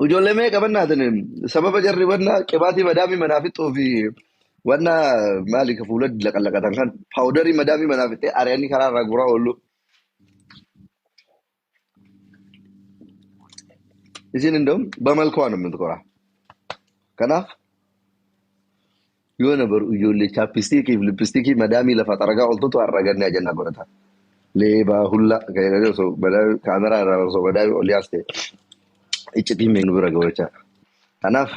Ijoollee meeqa bannaatin sababa jarri wanna qibaatii madaamii manaa fixuu fi wanna maali ka fuula laqalaqatan kan paawudarii madaamii manaa fixee ari'anii karaa irraa guuraa oolu. Isin እንደውም በመልኳ ነው የምትኮራ። Kanaaf yoo na baru ijoollee chapstickii fi lipstickii madaamii lafa xaragaa ooltutu har'a ganni ajannaa godhata. Leebaa hulla kan jedhanii osoo madaamii kaameraa irraa osoo madaamii ol yaaste iccitiin nu bira ga'u jechaadha. Kanaaf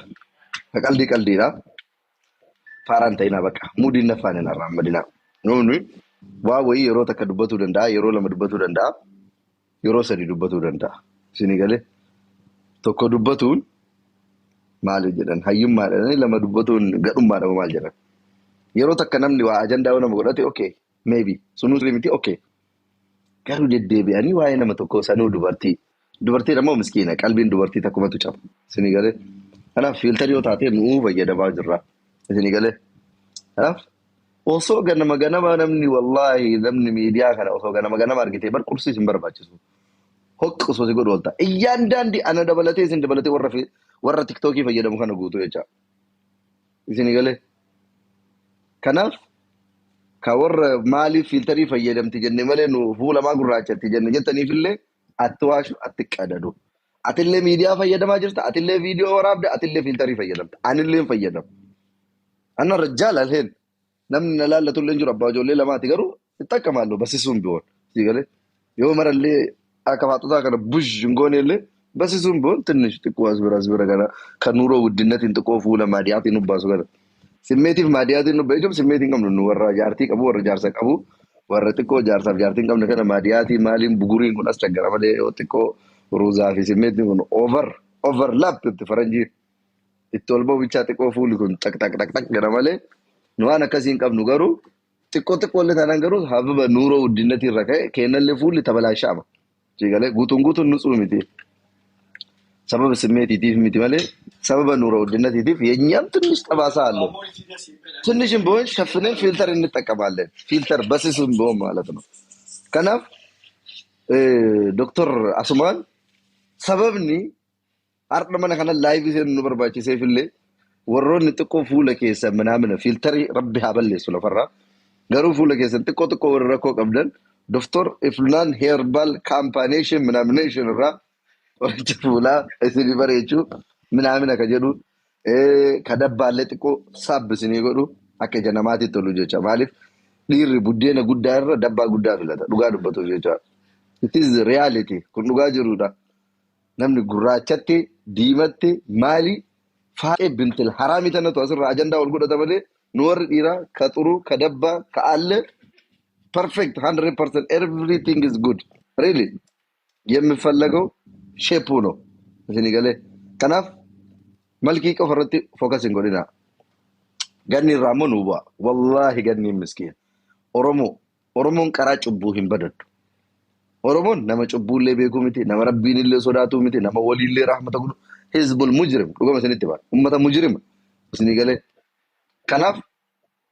ka qalbii qalbiidha. Faaraan ta'inaa bakka mudiin naffaan hin arraammadinaa. Namni waa wayii yeroo takka dubbatuu danda'a, yeroo lama dubbatuu danda'a, yeroo sadi dubbatuu danda'a. Isinii galee tokko dubbatuun maali jedhan hayyummaadhaan lama dubbatuun gadhummaadha maal jedhan. Yeroo takka namni waa ajandaa yoo nama godhate okay maybe sunuu sirrii miti okay. Garuu deddeebi'anii waa'ee nama tokkoo sanuu dubartii. Dubartiin ammoo miskiina qalbiin dubartii takkumatu caba. Isinii galee kanaaf filterii yoo taate nuu fayyadamaa jirra. Isinii galee kanaaf osoo ganama ganama namni wallaahi namni miidiyaa kana osoo ganama ganama argite bar qursiis hin barbaachisu. Hoqqi osoo si godhu oolta. Iyyaandaandi ana dabalatee isin dabalatee warra TikTokii fayyadamu kana guutuu jecha. Isinii galee kanaaf ka warra maaliif filterii fayyadamti jenne malee nu fuula maa gurraachatti jenne jettaniifillee atti waashu atti qadadu. Atillee miidiyaa fayyadamaa jirta, atillee viidiyoo waraabda, atillee filterii fayyadamta. Anillee hin fayyadamu. Anna rajjaala alheen namni na laallatu illee hin jiru abbaa ijoollee lamaati garuu ittaqqamaallu basisuun bihoon. Sii galee yoo marallee akka faaxotaa kana bush hin goone illee basisuun bihoon ትንሽ xiqqoo as bira as bira kana kan nuroo guddinnatiin xiqqoo fuula maadiyaatiin ubbaasu kana. Simmeetiif maadiyaatiin nu jechuun simmeetiin qabnu nu warra jaartii qabu warra jaarsa qabu warra xiqqoo jaarsaaf jaartiin qabne kana maadiyaatii maaliin buguriin kun as chaggara malee yoo xiqqoo ruuzaa fi simmeetiin kun over overlap itti faranjii itti ol ba'u bichaa xiqqoo fuulli kun xaq xaq xaq xaq jedha malee nu waan akkasii hin qabnu garuu xiqqoo xiqqoo illee taanaan garuu hababa nuuroo guddinnatii irra ka'e kennallee fuulli tabalaashaama. Siigalee guutuun guutuun nutsuu miti. Sababa simmeetiitiif miti malee sababa nuuroo guddinatiitiif የእኛም ትንሽ ጠባሳ አለው። ትንሽም ቢሆን ሸፍነን filter እንጠቀማለን። Filter በስሱም ቢሆን ማለት ነው። Kanaaf Doktor Asumaan sababni har'a mana kana liveii seenu nu barbaachiseef illee warroonni xiqqoo fuula keessa ምናምን filterii rabbi haa balleessu lafarraa. Garuu fuula keessan xiqqoo xiqqoo warra rakkoo qabdan Doktor Ifnaan Herbal Kaampaaneeshin ምናምኔሽን irraa qoricha fuulaa isinii bareechuu ምናምን ka jedhu ka dabbaallee xiqqoo saab isinii godhu akka ija namaatti tolu jecha. Maaliif dhiirri buddeena guddaa irra dabbaa guddaa filata dhugaa dubbatuuf jecha. It is reality kun dhugaa jirudha. Namni gurraachatti diimatti maali faaqee bintil haraamii tanatu asirraa ajandaa ol godhata malee nu warri dhiiraa ka xuruu ka dabbaa ka allee perfect 100% everything is good really የሚፈለገው shapeኡ ነው isinii galee kanaaf malkii qofa irratti focus hin godhinaa. Ganni irraa immoo nuu bu'a. Wallaahi ganni miskiin. Oromoo Oromoon karaa cubbuu hin badaddu. Oromoon nama cubbuullee beekuu miti, nama rabbiin illee sodaatuu miti, nama waliillee rahmata godhu. Hizbul mujrim dhugama isinitti ba'a. Ummata mujrima isinii galee. Kanaaf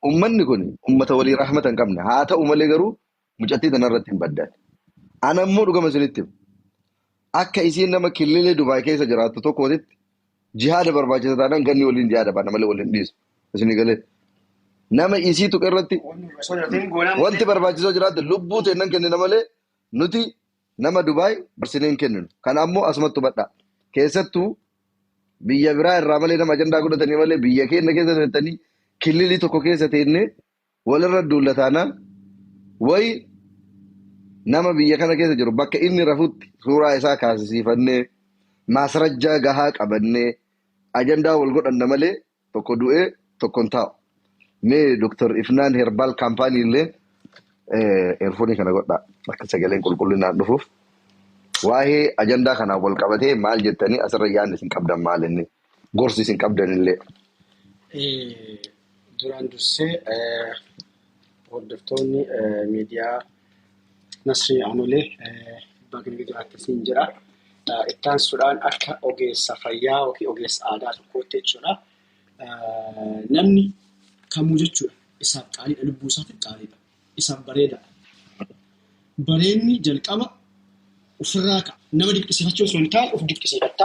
ummanni kun ummata walii rahmata hin qabne haa ta'u malee garuu mucattii tanarratti hin baddan. Ana immoo dhugama isinitti hima. Akka isiin nama killilee Dubaay keessa jiraattu tokkootitti jihaada barbaachisa taanaan ganni waliin jihaada baana malee waliin dhiisu. Isinii galee. Nama isii tuqe irratti wanti barbaachisoo jiraate lubbuu teennan kennina malee nuti nama Dubaay barsinee hin kenninu. Kana ammoo asumatti hubadhaa. Keessattuu biyya biraa irraa malee nama ajandaa godhatanii malee biyya keenya keessa teettanii killilii tokko keessa teennee walirra duulla taanaan wayi nama biyya kana keessa jiru bakka inni rafutti suuraa isaa kaasisiifannee maasrajjaa gahaa qabannee ajandaa wal godhanna malee tokko du'ee tokko hin taa'u. Mee Dr. Ifnaan Herbal Kaampaanii illee earphoneii kana godhaa akka sagaleen qulqullinaan dhufuuf. Waa'ee ajandaa kanaan wal qabatee maal jettanii asirra yaadni isin qabdan maal inni gorsi isin qabdan illee. Duraan dursee hordoftoonni miidiyaa Nasrii Aanolee baga jiraattan siin jira. Itti aansuudhaan akka ogeessa fayyaa yookiin ogeessa aadaa tokkootti jechuudha. Namni kamuu jechuudha. Isaaf qaaliidha, lubbuu isaatiif qaaliidha. Isaaf bareedaadha. Bareenni jalqaba ofirraa ka'a. Nama dinqisiifachuu osoo hin taane of dinqisiifatta.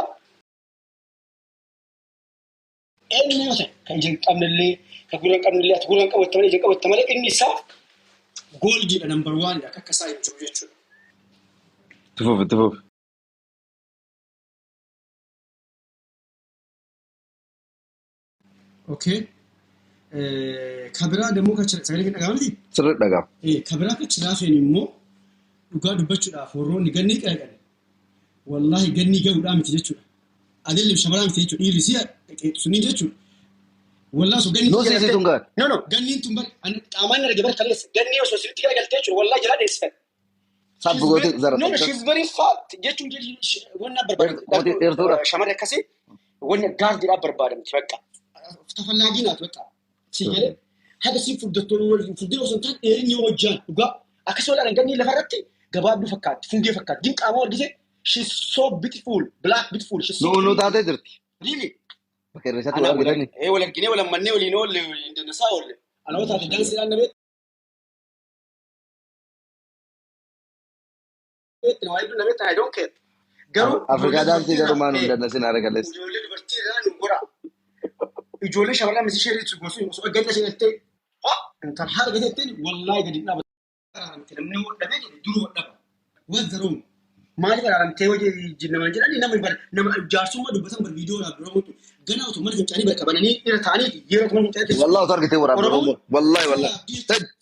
Eenyu yoo ta'e kan ija hin qabnellee, kan gurra hin qabnellee, ati gurra hin qabatte malee ija hin qabatte malee inni isaaf goldiidha number oneidha akka isaa hin jiru jechuudha. Itti fufi, itti fufi. Okay. Kabiraa dammoo kan sagalee kan dhaga'amti? Sirrii dhaga'ama. Kabiraa kan chiraafeen immoo dhugaa dubbachuudhaaf warroonni gannii qeeqan wallaahi gannii gahuudhaa miti jechuudha. Adeemsi shamarraa miti jechuudha. Dhiirri si'a qeexu sunniin jechuudha. Wallaahi osoo ganni Nuu siisii tun gaari. No no ganniin tun bar qaamaan arge bar kaleessa ganni osoo sirriitti garagaltee jechuudha wallaahi jalaa dheessitan. Sabbi gootee zara. No no she's very fat jechuun wanna Gootee dheertuudha. Shamarri akkasii wanna gaardiidhaaf barbaadamti bakka. Tafallaagii naatu bakka. Si jedhe haga siin furdattoon wal furdina osoo hin taane dheerinni yoo hojjaan dhugaa akkasuma ilaalan ganni lafarratti gabaabduu fakkaatti fungee fakkaatti din qaama argite she's so beautiful black beautiful she's so Nuu taatee jirti. Really? Bakka irreessatti wal argitanii. Wal arginee wal ammannee waliin oolle waliin dandasaa oolle. Ana taate daansiidhaan na beektu waa hedduu na beektu I don't care. Garuu Afrikaa daansii garuu maan hin dandasin haara galeessa. Ijoollee dubartii irraa nu gora. Ijoollee shamarran misi ishee irratti gosu osoo ganna ishee galtee intal haala gateettiin wallaahi gadi hin dhaabatu. Araaramte namni hodhamee jedhe duruu hodhama. What's the wrong? Maaliif araaramtee hojii namaan jedhanii nama bar nama jaarsummaa dubbatan bar viidiyoo waraabdu Oromootu ganaa otoo mana fincaanii bakka bananii irra ta'anii yeroo mana fincaanii Wallahi otoo argitee waraabdu Oromoo. Wallahi wallahi.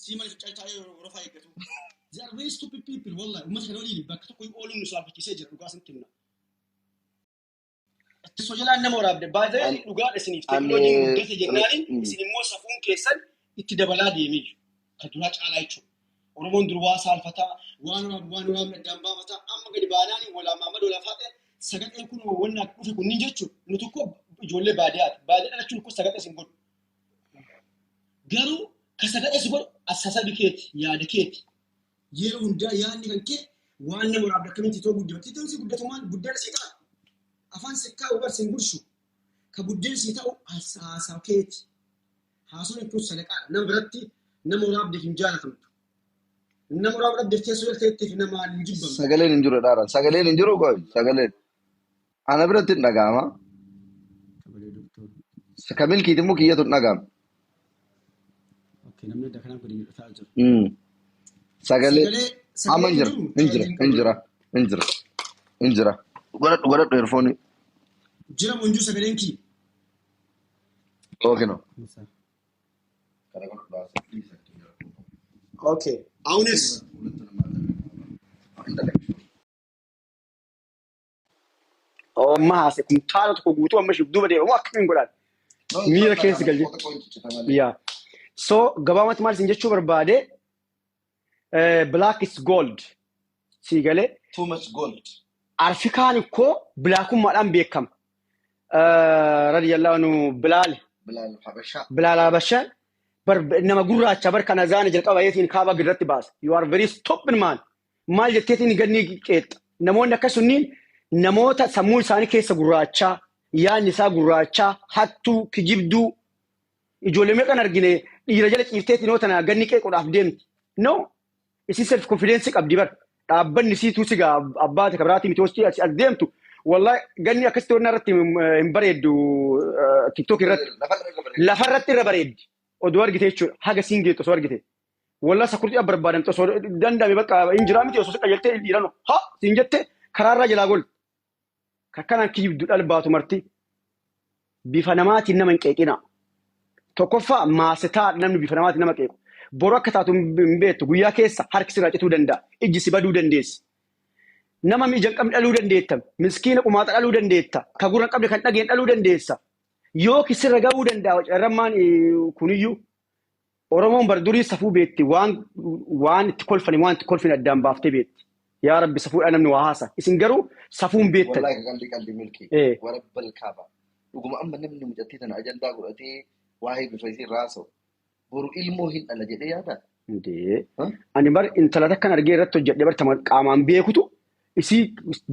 Sii mana fincaanii taa'ee Orofaa eeggatu. They are very stupid people wallahi. Uummata kana waliin bakka tokko ooluun nu saalfachiisee jira dhugaa isinitti himna. Ittisoo jalaan nama waraabde baay'ee dhugaadha isiniif teekinooloojiin guddate jennaani isin immoo safuun keessan itti dabalaa deemee jiru. Kan duraa caalaa jechuudha. Oromoon dur waa saalfataa, waan waraabdu waan waraabne addaan baafataa, amma gadi baanaani walaa maamad walaa faaxee sagaleen kun wanna akka dhufe kunniin jechuudha. Nu tokko ijoollee baadiyyaati. Baadiyyaa dhalachuun kun sagalee isin godhu. Garuu ka sagalee si godhu assasabi keeti, yaada keeti. Yeroo hundaa yaadni kan kee waan nama waraabdu akkamitti itoo guddifatti. Itoo si guddatu maal buddeena si ta'a. Afaan si kaa'u bar si hin gurshu. Ka buddeen si ta'u haasaa keeti. Haasawni kun sadaqaadha. Nama biratti nama waraabdeef hin jaalatamtu. Nama waraabdeef teessoo jala teetteef namaan hin jibbamtu. Sagaleen hin jiru dhaara. Sagaleen hin jiru qoy. Sagaleen. Ana biratti hin dhaga'ama. Ka milkiiti immoo kiyyatu hin dhaga'ama. Namni adda kanaan gadi mul'ataa jira. Sagalee amma hin jira. Hin jira. Hin jira. Hin jira. Hin jira. Godhadhu godhadhu eerfoonii. Jira moo hin jiru sagaleen kiyya? Okay no. Okay. Aunis. Amma haase kumtaala tokko guutuu amma ishiif duuba deebi'amu akkamiin godhaan? Miira keessa galche. Yaa. So gabaabumatti maal isin jechuu barbaade black is gold. Sii galee. Too much gold. Afrikaan ikkoo bilaakummaadhaan beekama. Radiyallahu anhu Bilaal. Bilaal Habashaa. Bilaal Habashaa nama gurraacha bar kana zaana jalqaba yeetiin kaaba irratti baasa. You are very stupid man. Maal jetteetiin ganni qeexxa. Namoonni akka sunniin namoota sammuu isaanii keessa gurraachaa, yaadni isaa gurraachaa, hattuu, kijibduu, ijoollee meeqan argine dhiira jala ciifteetiin yoo tana ganni qeequudhaaf deemti. No. Isii self confidence qabdi bar. Dhaabbanni siituu sigaa abbaate kabiraatii miti hostii as deemtu. Wallahi ganni akkasitti wanna irratti hin bareeddu TikTok irratti. Lafarratti irra bareeddi. Oduu argite jechuudha. Haga siin geettu osoo argite. Wallahi sakurtii barbaadamte osoo danda'ame bakka hin jiraa miti osoo si qajeeltee dhiirano. Ha siin jette karaarraa jalaa gol. Kakkanaan kijibdu dhalbaatu marti. Bifa namaatiin nama hin qeeqina. Tokkoffaa maasetaa namni bifa namaatiin nama qeequ. Boru akka taatu hin beektu guyyaa keessa harki sirraa cituu danda'a. Ijji si baduu dandeessi. Nama ija hin qabne dhaluu dandeetta. Miskiina qumaata dhaluu dandeetta. Ka gurra hin qabne kan dhageen dhaluu dandeessa. Yoo sirra gahuu danda'a carrammaan kuniyyuu Oromoon bar durii safuu beekti waan itti kolfani waan itti kolfin addaan baaftee beekti. Yaa Rabbi safuudhaan namni waa haasa. Isin garuu safuun beektan. Wallahi qalli qalli milkii. Warabbal kaaba. Dhuguma amma namni mucattii tana ajandaa godhatee waa'ee bifa isii raasa'u. Boru ilmoo hin dhala jedhee yaada. Ani bar intala takkan argee irratti hojjedhee bar tama qaamaan beekutu isii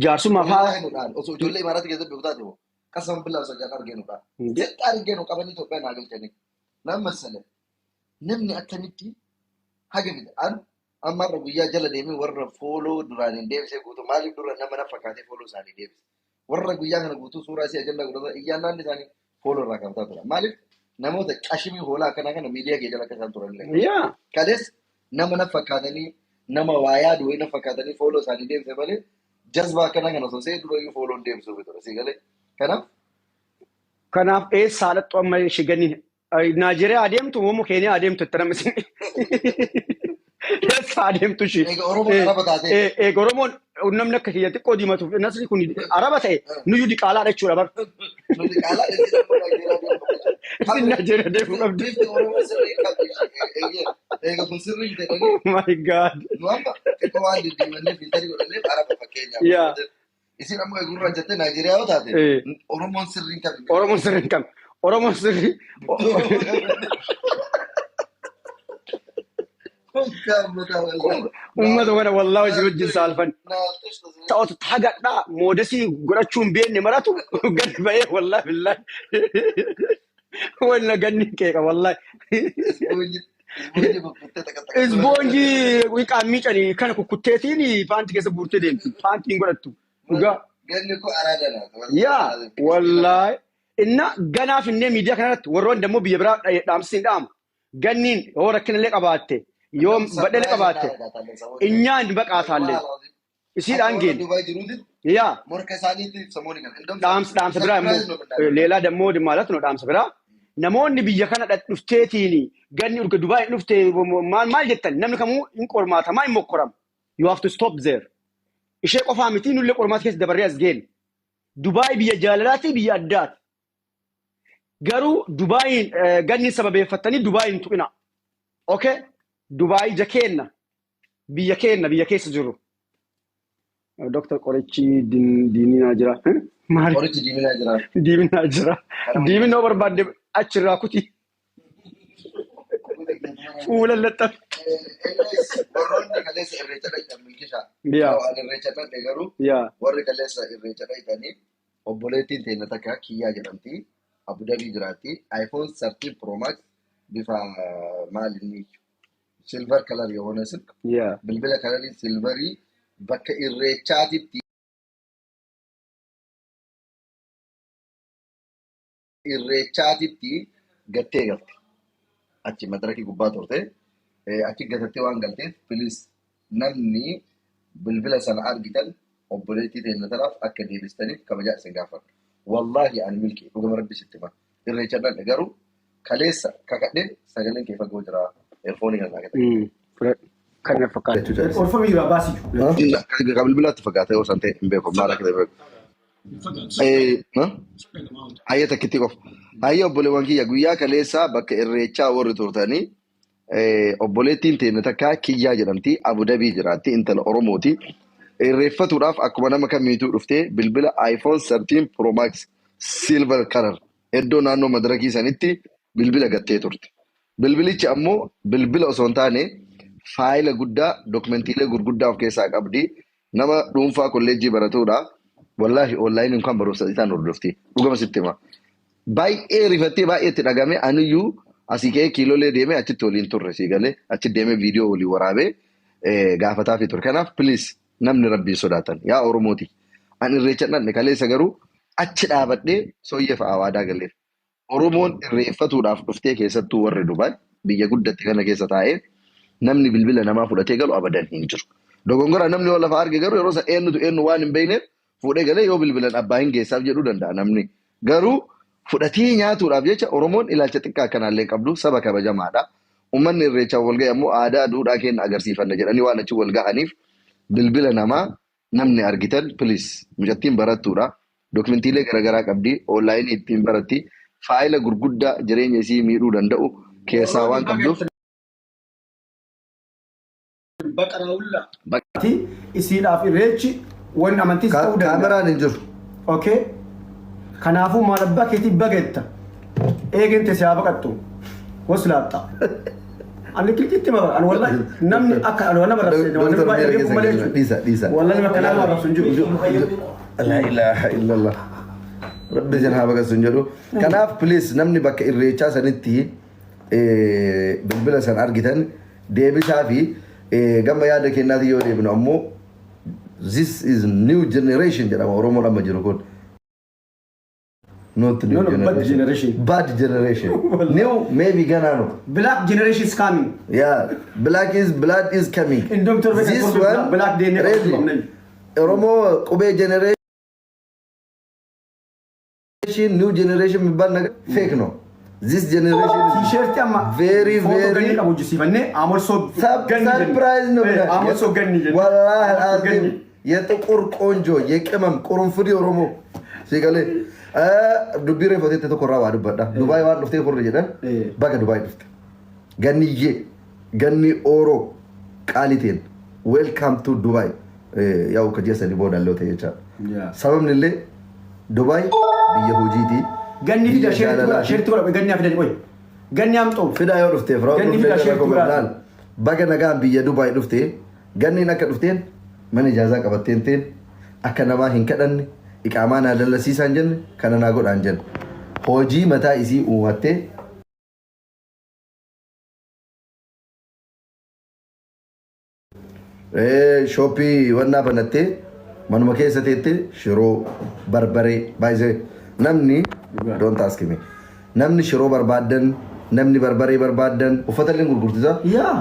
jaarsummaa fa'aa. Osoo ijoollee imaaraatti keessatti beeku taate moo qasama billaa osoo jaan argeenudha. Jedha argeenu qabanii Itoophiyaa naa galchanii. Nama massale. Namni akkamitti haga fida? An amma har'a guyyaa jala deemee warra follow duraan hin deebisee guutuu, maaliif dura nama na fakkaatee follow isaanii deebise. Warra guyyaa kana guutuu suuraa isii ajallaa godhata iyyaan naanni isaanii follow irraa qabtaa tura. Maaliif namoota qashimii hoolaa akkanaa kana miidiyaa kee jala akka isaan turan illee. Kalees nama na fakkaatanii, nama waa yaadu wayii na fakkaatanii follow isaanii deebise malee jazbaa akkanaa kana osoo see dura iyyuu follow hin deebisuuf ture. Si galee. Kanaaf Kanaaf eessaa dhaqxu amma ishee ganni? Naajeeriyaa adeemtu moo Keeniyaa adeemtu itti namni isin? Eessaa adeemtu ishee? Eega Oromoon Araba taatee. Eega Oromoon namni akka kiyya xiqqoo diimatuuf nasni kun Araba ta'e nuyyuu diqaalaadha jechuudha bar. Nuti qaalaa isin ammoo Naajeeriyaa deemuu qabdi. Isin Naajeeriyaa deemuu qabdi. Bifti Oromoo sirrii qabdi. Eega kun sirrii ta'anii Oh my God. nu amma xiqqoo waan diddiimannee filter godhanneef Araba fakkeenyaaf. Isin amma gurraachattee Naajeeriyaa yoo taate Oromoon sirrii qabdi. Oromoon sirrii hin qabne. Oromoon sirrii. Uummata kana wallaahi isin wajjin saalfan. Ta'otu tagadhaa moodasii godhachuu hin beekne maratu gadi ba'ee wallaahi billaahi. Wanna ganni qeeqa wallaahi. Isboonjii qaan miicanii kana kukkutteetiin paantii keessa guurtee deemti. Paantii hin godhattu. Dhugaa. Ganni kun araadana. Yaa wallaahi. Inna ganaaf innee miidiyaa kanarratti warroonni dammoo biyya biraa dhaamsi hin dhaamu. Ganniin yoo rakkina illee qabaatte, yoo badha illee qabaatte, inyaan baqaataallee isiidhaan geenne. Dubaay jiruuti Yaa morka isaaniitiif samoonni kana. Dhaamsa biraa immoo leelaa dammoo maalatu no dhaamsa biraa. Namoonni biyya kana dhufteetiin ganni urga Dubaay dhufte maal maal jettan, namni kamuu hin qormaatamaa, hin mokkorama. You have to stop there. Ishee qofaa miti, nullee qormaata keessa dabarree as geenne. Dubaay biyya jaalalaati, biyya addaati. Garuu Dubaayin ganni sababeeffattanii Dubaayin hin tuqina. Okay? Dubaay ija keenna. Biyya keenna, biyya keessa jirru. Dr. Qorichi diiminaa jira. Maali? Qorichi diiminaa jira. Diiminaa jira. Diiminoo barbaadde achirraa kuti. Fuula laxxafe. Warroonni kaleessa irreecha dhaqan milkishaa. Waan irreecha dhaqe garuu warri kaleessa irreecha dhaqanii, obboleettiin teenya takka Kiyyaa jedhamti. Abu Dhabii jiraatti. iPhone 13 Pro Max bifa maal inni silver color የሆነ ስልክ bilbila color silver bakka irreechaatitti gattee galte. Achi madarakii gubbaa turte. Achi gatattee waan galteef, please, namni bilbila sana argitan obboleettii teenya tanaaf akka deebistaniif kabajaa isin gaafadha. Wallaahi ani milki dhugama rabbi sitti hima. Irreecha dhaqe garuu kaleessa kakadhee sagaleen kee fagoo jira. Earphone kana naa gata. Kan na fakkaata. Orfamii irraa baasii. Ka bilbilaatti fagaatee yoo san ta'e hin beeku, maal akka ta'e beeku. Hayya, takkitti qofa. Hayya, obboleewwan kiyya, guyyaa kaleessaa bakka irreechaa warri turtanii, obboleettiin teenya takka Kiyyaa jedhamti, Abu Dhabii jiraatti, intala Oromooti. Irreeffatuudhaaf akkuma nama kamiituu dhuftee bilbila iPhone 13 Pro Max silver color iddoo naannoo madarakii sanitti bilbila gattee turte. Bilbilichi ammoo bilbila osoo hin taane faayila guddaa, dokumentiilee gurguddaa of keessaa qabdi. Nama dhuunfaa kolleejjii baratudha. Wallaahi onlaayiniin kan barumsa isaan hordofti. Dhugama sitti hima. Baay'ee rifattee, baay'ee itti dhagame. Aniyyuu asii ka'ee kiilolee deemee achitti waliin turre, sii galee achi deemee viidiyoo waliin waraabee gaafataa fi ture. Kanaaf please, namni rabbii sodaatan yaa Oromooti. Ani irreecha dhaqne kaleessa garuu achi dhaabadhee sooyyee fa'aa waadaa galeef. Oromoon irreeffatuudhaaf dhuftee, keessattuu warri Dubaay biyya guddatte kana keessa taa'ee namni bilbila namaa fudhatee galu abadan hin jiru. Dogongora namni yoo lafa arge garuu yeroo sana eenyutu eenyu waan hin beekneef fuudhee galee yoo bilbilan abbaa hin geessaaf jedhuu danda'a namni. Garuu fudhatee nyaatuudhaaf jecha Oromoon ilaalcha xiqqaa akkanaallee hin qabdu, saba kabajamaadha. Uummanni irreechaan wal ga'e ammoo aadaa duudhaa keenya agarsiifanna jedhanii waan achi wal ga'aniif bilbila namaa namni argitan, please, mucattiin barattuudha. Dokumentiilee garaagaraa qabdi. Onlaayinii ittiin baratti. Faayila gurguddaa jireenya isii miidhuu danda'u keessaa waan qabduuf. Baqaraawulla. Isiidhaaf irreechi wanni amantiis ta'uu danda'a. Kaameraan hin jiru. Okay. Kanaafuu maal abbaa keetii bagetta. Eegeen teessee haa baqattu. Waslaaxxa. Ani kilkitti mara. Ani wallahi namni akka ani nama rabsee nama Doktor baay'ee miira beeku keessa malee galma. jechuudha. Dhiisa, dhiisa. Wallahi nama akkanaa nama rabsu hin jiru. La ilaha illallah. Rabbi isin haa baqatsu hin jedhu. Kanaaf please, namni bakka irreechaa sanitti Bilbila san argitan deebisaa fi gama yaada kennaati yoo deebinu ammoo, this is new generation jedhama. Oromoon amma jiru kun. Not new No, no, bad generation. Bad generation. New maybe ገና ነው። Black generation is coming. Yeah, black is blood is coming. እንደውም torbe This one black DNA ready. ኦሮሞ ቁቤ generation, new generation የሚባል ነገር fake ነው። This generation T-shirt amma very footoo very ganni qabu hojjisiifannee አሞልሶ Surprise ነው። አሞልሶ ገኒ jenna. ወላሂ አሞልሶ ገኒ። አልዓዚም የጥቁር ቆንጆ የቅመም ቁርንፍዲ ኦሮሞ ሲገሌ dubbii reeffateette tokko irraa waa dubbadha. Dubaay waan dhuftee furre jedhan baga Dubaay dhufte. Ganniyyee ganni Ooroo qaaliteen welcome to Dubaay. ያው ከji'a 3 booda illee ta'e jechaadha. Sababni illee Dubaay biyya hojiiti. Ganni fida Biyya sheerti godha jaalalaati. Sheerti godha ganni haa fidani qoy. Ganni amxoo. Fidaa yoo dhufteef Ganni fida sheerti godha. Laal, baga nagaan biyya Dubaay dhufte. Ganniin akka dhufteen mana ijaazaa qabatteen teen akka namaa hin kadhanne, iqaamaa naa dallasiisaan jenne, kana naa godhaan jenne, hojii mataa isii uumattee shop wannaa banattee manuma keessa teettee shiroo barbaree baay'isee namni, don't ask me, namni shiroo barbaaddan, namni barbaree barbaaddan, uffata illee gurgurtisa.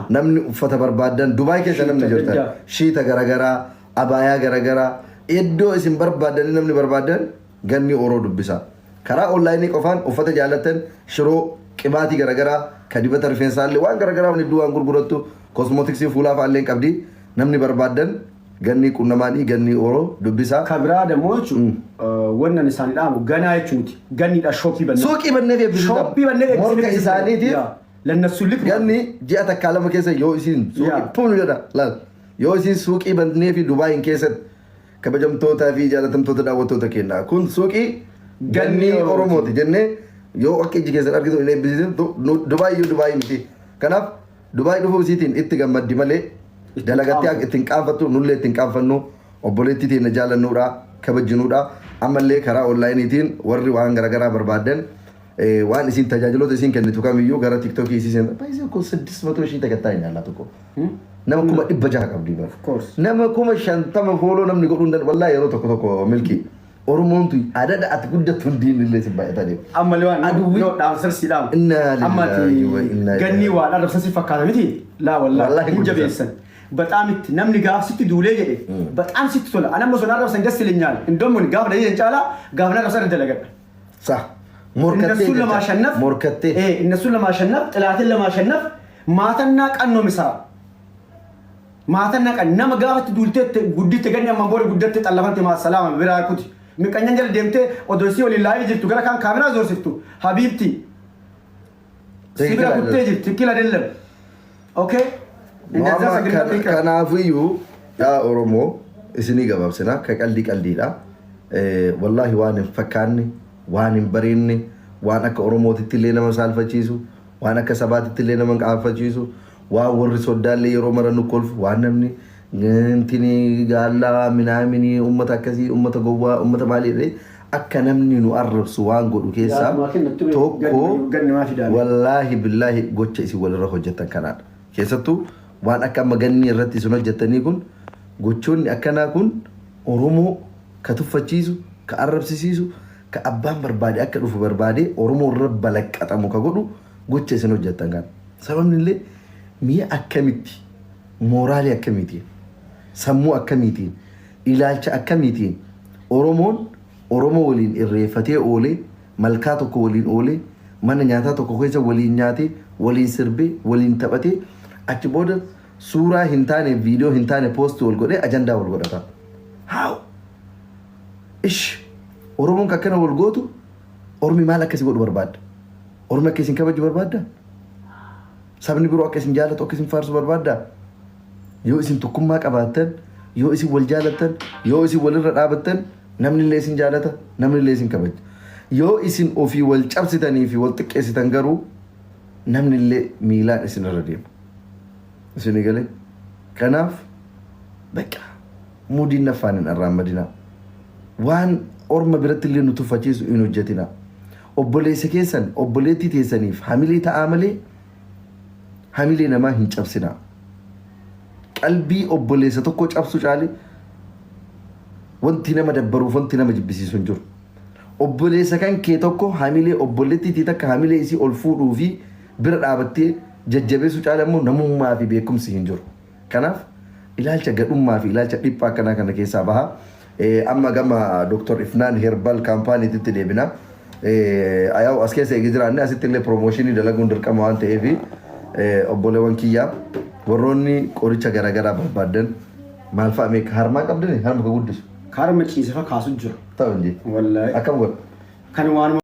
Namni uffata barbaaddan Dubaay keessa namni Shiita jirtan adda. Shiita garagaraa, abaayaa garagaraa, iddoo isin barbaaddan namni barbaaddan ganni Oroo dubbisa. Karaa online qofaan uffata jaalattan, shiroo, qibaatii garagaraa, ka dibata rifeensaallee, waan garagaraa waan hedduu waan gurgurattu, cosmetics fuulaa fa'aallee qabdi. Namni barbaaddan ganni qunnamaanii ganni Oroo dubbisa. Kabiraa ደግሞ jechuun wannan isaan dhaamu ganaa jechuuti. Ganniidha shop bannee. Suuqii bannee eebbisiisa. Shop bannee. Morka isaaniitiif ለነሱ ልክ ganni ji'a takkaa lama keessa yoo isin suuqii puun jedha laal, yoo isin suuqii bannee fi Dubaayin keessatti, kabajamtootaa fi jaalatamtoota daawwattoota keenyaa, kun suuqii ganni Ganni Oromooti jennee yoo akka iji keessan argitu hin eebbisiisin, Dubaay iyyuu Dubaay miti. Kanaaf Dubaay dhufuu isiitiin itti gammaddi malee dalagattee akka ittiin qaanfattu nullee ittiin qaanfannu. Obboleettii teenya jaalannuudha, kabajinuudha. Ammallee karaa onlineiitiin warri waan garaagaraa barbaadan, waan isin tajaajiloota isin kennitu kamiyyuu gara TikTokii isii seentan. Baay'ee እኮ 600,000 ተከታይ ነው ያላት እኮ. Nama 600,000 qabdi bara. Course. Nama 50,000 follow namni godhuu hin danda'u. Wallaahi yeroo tokko tokko milkii Oromoon tu adada ati guddattu hundiin illee si baay'ataa deema. Ammallee waan Aduwwi- no dhaamsan si dhaamu. Inna Amma lillahi wa inna ati ganni ilaihi waan arrabsan si fakkaata miti. Laa Wallaahi wallaahi hin guddisan. Jabeessan. በጣም itti namni gaaf sitti duulee jedhe በጣም sitti tola. Anamma osoo arrabsan ደስ ይለኛል. Indoon gaafa dhayeen caalaa gaafa na arrabsan dalagadha. Sa morkattee እነሱን jecha. ለማሸነፍ Morkattee. እነሱን ለማሸነፍ፣ ጥላትን ለማሸነፍ ማታና ቀን ነው የሚሰራው። ማታና ቀን nama gaafatti duultee gudditte ganni ammaan booda guddatte xallafante maasalaama biraa kuti miqanyan jala deemtee odoo isii waliin live jirtu gara kaan kaameraa zoorsiftu habiibti si bira kuttee jirti ትክክል አይደለም። Okay, እንደዛ ሰግና Kanaafiyyuu yaa Oromoo, isinii gabaabsina ka qaldii qaldiidha. Wallaahi waan hin fakkaanne, waan hin bareenne, waan akka Oromootitti illee nama saalfachiisu, waan akka sabaatitti illee nama qaanfachiisu, waan warri soddaallee yeroo mara nu kolfu, waan namni intini gaallaa minaaminii ummata akkasii, ummata gowwaa, ummata maalii jedhee akka namni nu arrabsu waan godhu keessaa tokko ganni maa fidaame? Wallaahi billaahi gocha isin walirra hojjettan kanaadha. Keessattuu waan akka amma ganni irratti isin hojjettanii kun, gochoonni akkanaa kun Oromoo ka tuffachiisu, ka arrabsisiisu, ka abbaan barbaade akka dhufu barbaade Oromoo irra balaqqaxamu ka godhu gocha isin hojjettan kana. Sababni illee mi'a akkamitti, mooraalii akkamiitiin, sammuu akkamiitiin, ilaalcha akkamiitiin Oromoon Oromoo waliin irreeffatee oolee, malkaa tokko waliin oolee, mana nyaataa tokko keessa waliin nyaatee, waliin sirbee, waliin taphatee, achi booda suuraa hin taane, viidiyoo hin taane post wal godhee ajandaa wal godhata. Haa, ish, Oromoon akkana wal gootu ormi maal akkasii godhu barbaadda? Ormi akka isin kabaju barbaadda? Sabni biroo akka isin jaalatu, akka isin faarsu barbaadda? Yoo isin tokkummaa qabaattan, yoo isin wal jaalattan, yoo isin walirra dhaabattan, namni illee isin jaalata, namni illee isin kabaja. Yoo isin ofii wal cabsitanii fi wal xiqqeessitan garuu namni illee miilaan isin irra deema. Isin galee? Kanaaf bakka muudiin naffaan hin arraammadinaa. Waan orma biratti illee nu tuffachiisu hin hojjetinaa. Obboleessa keessan, obboleettii teessaniif hamilee ta'aa malee. Hamilee namaa hin cabsinaa. Qalbii obboleessa tokko cabsu caale wanti nama dabbaruuf wanti nama jibbisiisu hin jiru. Obboleessa kan kee tokko hamilee, obboleettiitii takka hamilee isii ol fuudhuu fi bira dhaabattee jajjabeessuu caale immoo namummaa fi beekumsi hin jiru. Kanaaf ilaalcha gadhummaa fi ilaalcha dhiphaa akkanaa kana keessaa baha. Amma gama Dr. Ifnaan Herbal Kaampaaniititti deebina. Ayaa'u as keessa eegi jiraanne asitti illee promotion dalaguun dirqama waan ta'eef, obboleewwan kiyyaa warroonni qoricha garaagaraa barbaaddan maal fa'a meeqa harmaa qabdani, harma ka guddisu. Karma ciisifa kaasu jira. Ta'u inji. Wallaahi. Akkam godha? Kan waanuma